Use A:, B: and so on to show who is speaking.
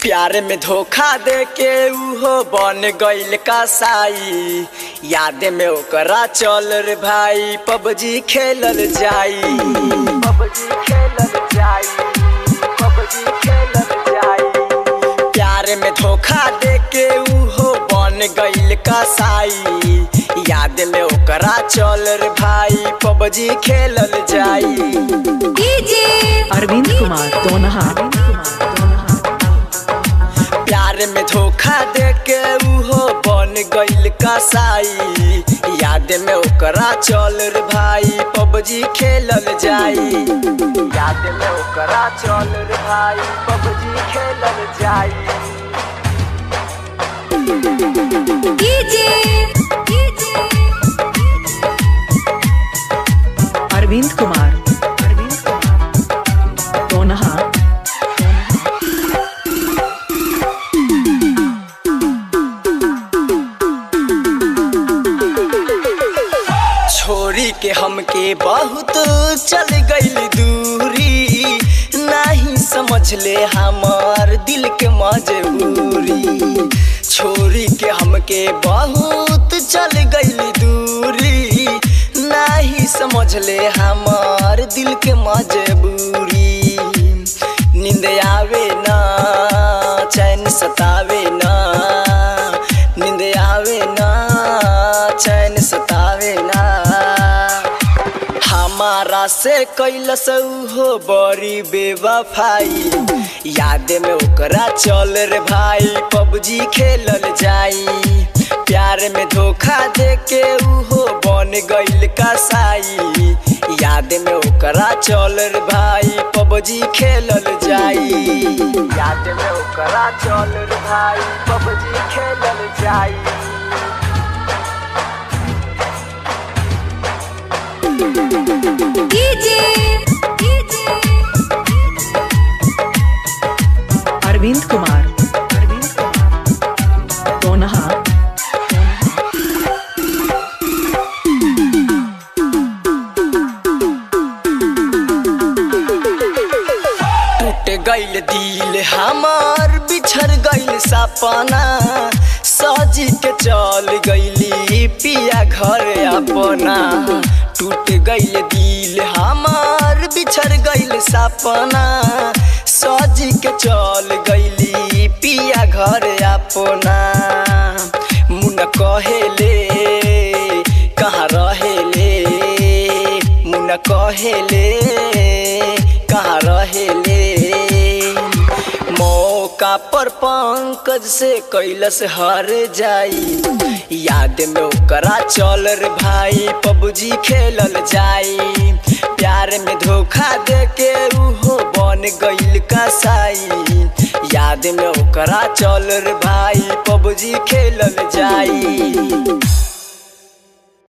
A: प्यार में धोखा दे के उहो बन गइल कसाई, याद में ओकरा चल रे भाई पबजी खेलल जाई। पबजी खेलल जाई, पबजी खेलल जाई। प्यार में धोखा दे के उहो बन गइल कसाई, याद में ओकरा चल रे भाई पबजी खेलल जाई।
B: अरविंद कुमार दोनहा।
A: प्यार में धोखा दे के उहो बन गइल कसाई, याद में ओकरा चल रे भाई पबजी खेलल जाई। याद में ओकरा चल रे भाई पबजी खेलल जाई।
B: अरविंद कुमार दोनहा।
A: छोरी के हमके बहुत चल गइल दूरी, नहीं समझ ले हमार दिल के मजबूरी। छोरी के हमके बहुत चल गइल दूरी, नहीं समझ ले हमार दिल के मजबूरी। नींद आवे ना, चैन सतावे ना, नींद आवे ना, चैन सतावे ना। हमारा से कैलस उहो बड़ी बेवफाई, याद में ओकरा चल रे भाई पबजी खेलल जाई। प्यार में धोखा दे के उहो बन गइल कसाई, याद में ओकरा चल रे भाई पबजी खेलल जाई। याद में ओकरा चल रे भाई पबजी खेलल जाई।
B: अरविंद कुमार दोनहा।
A: टूट गइल दिल हमार, बिछड़ गइल सपना, सजी के चल गइली पिया घर अपना। टूट गइल दिल हमार, बिछड़ गइल सपना, सजी के चल गइली पिया घर अपना। मुन कहेले कहाँ रहेले, मुन कहेले कहाँ रहेले। मौका पर पंकज से कैलस हार जाई, याद में ओकरा चल रे भाई पबजी खेलल जाई। प्यार में धोखा दे के उहो बन गइल कसाई, याद में ओकरा चल रे भाई पबजी खेलल जाई।